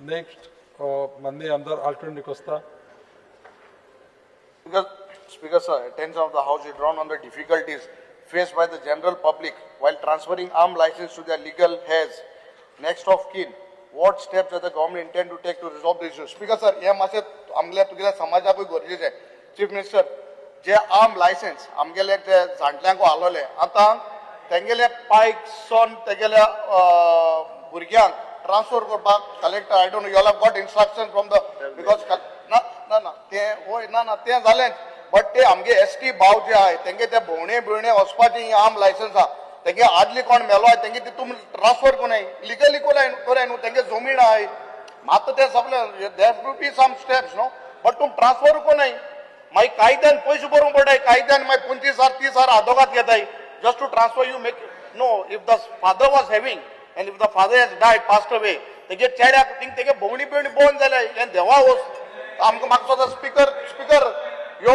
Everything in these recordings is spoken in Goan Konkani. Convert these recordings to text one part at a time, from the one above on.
नेक्स्ट माननीय आमदार Ultron D'Costa. Speaker, sir, attention of the House is drawn on the difficulties faced by the general public while transferring armed license to their legal heirs, next of kin. What steps does the government intend to take to resolve the issue? Speaker, sir, हे मातशें आमगेल्या तुगेल्या समाजाकूय गरजेचें. चीफ मिनिस्टर, जे आर्म लायसन्स आमगेले ते जाणट्यांकू आसलोले, आतां तेंगेले पायक सन तेगेल्या भुरग्यांक ट्रान्सफर करपाक collector, I don't, you have got instruction from the, because ना ना ना तें वय ना ना तें जालेंच, बट ते आमगे एस टी भाव जे आहाय, तेंगे ते भोंवणे बिवणे वचपाचे ही आर्म लायसन्स आहा. तेंगे आदली कोण मेलो आहाय, तेंगे तितून ट्रान्सफर कोणाय लिगली कोणाय कोराय न्हू. तेंगे जमीन आहाय मात ते सगळे, there to be some steps, no? But तूं ट्रान्सफर कोणाय मागीर कायद्यान पयशे भरूंक पडटाय. कायद्यान मागीर 25,000, 30,000 आदोगाद घेताय just to transfer. You make, no? If the father was having and if the father has died, passed away, तेगे चेड्याक थिंग तेगे भोंवणी बिवणी बंद जाले. हें देवा वस आमकां म्हाका दिसता स्पीकर यो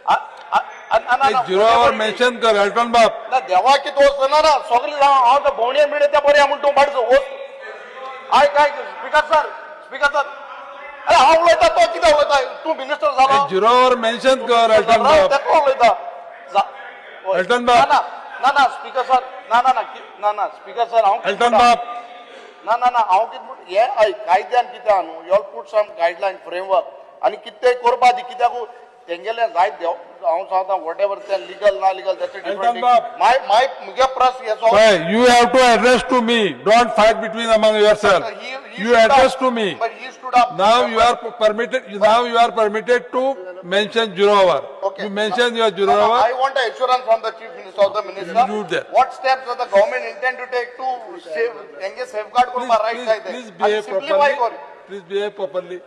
ना, झिरो our mention कर एल्टन बाब. ना, देवा कितें वच ना ना सगळे जाण हांव तर भोंवणे बिवणे ते बरें म्हूण तूं बाडचो वच. आयक आयक, स्पीकर सर, स्पीकर सर, अरे हांव उलयता, तो कितें उलयता? तूं मिनिस्टर जाला. झिरो our mention कर एल्टन बाब. तेका उलयता. एल्टन बाब. ना ना ना स्पीकर सर, ना ना ना ना ना स्पीकर सर, हांव कितें एल्टन म्हणटा? बाब. ना ना ना हांव कितें म्हण हे आयक, कायद्यान कितें आहा न्हू, you put some guideline, framework आनी कितें करपा दी. कित्याक तेंगेले जायत देव हांव सांगता, what ever ते लिगल ना लिगल, that's Elton बाब. माय माय मुगे प्रश्न हेचो. You have to address to me. Don't fight between among yourself. You address to me. But he stood up. Now you are permitted to mention zero hour. Okay. You mention your zero No, hour. I want an assurance from the Chief Minister or the Minister. You do that. What steps does the government intend to take to save, तेंगे safeguard Please, करपा rights please, आहाय ते please आणि behave simplify properly. कर. Please behave properly.